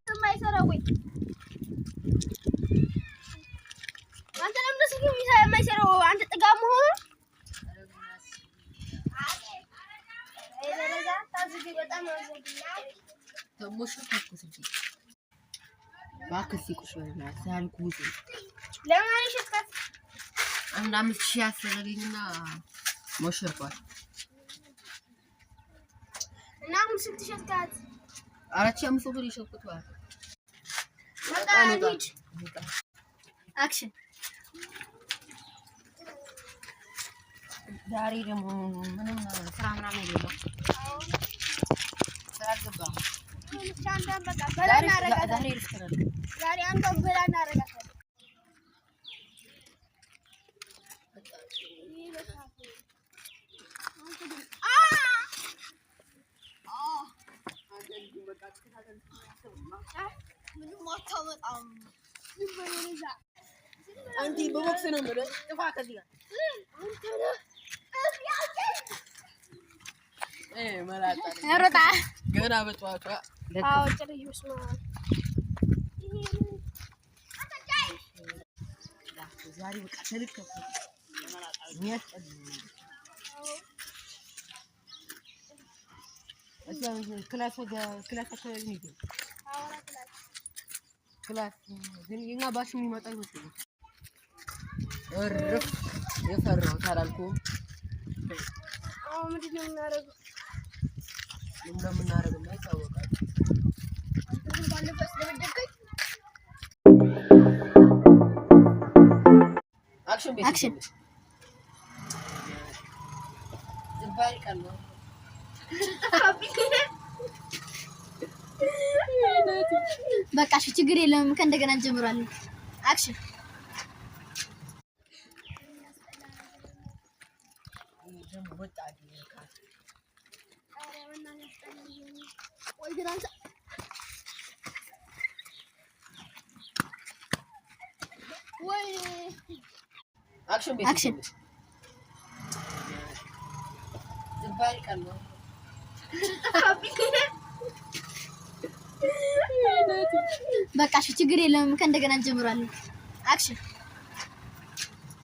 የማይሰራው ወይ አንተ ለምን ስልክ የማይሰራው? አንተ ጥጋብ መሆኑ አንድ 5,000 ያስፈለገኝና ሞሸርኳት። እና አሁን ስንት ሸጥካት? 4,500 ብር የሸጥኩት። Action። ዛሬ ደግሞ ምንም ስራ ምናምን የለም። ስራ አልገባም። ዛሬ እረፍት ነው። ዛሬ አንዷን በላ እናደርጋታለን። አንተ በቦክስ ነው የምልህ። ጥፋ ከዚህ ጋር ሮጣ ገና በጠዋቷ። ዛሬ በቃ ተልከፍ class class አካባቢ ነው። Class ግን የኛ ባስ የሚመጣ ይመስለኛል። እርፍ የፈራሁት አላልኩም። ምንድን ነው የምናደርገው? ምን እንደምናደርግማ ይታወቃል። ባለፈው ስለበደልከኝ። Action ቤት። Action። ዝባሪ ቀን ነው። በቃ እሺ፣ ችግር የለም። ከእንደገና እንጀምራለን። Action። ደግሞ ወጣ። ቆይ ግን አንተ ወይ Action ቤት። Action። ዝባሪ ቀን ነው። በቃ እሺ፣ ችግር የለም። ከእንደገና እንጀምራለን። Action።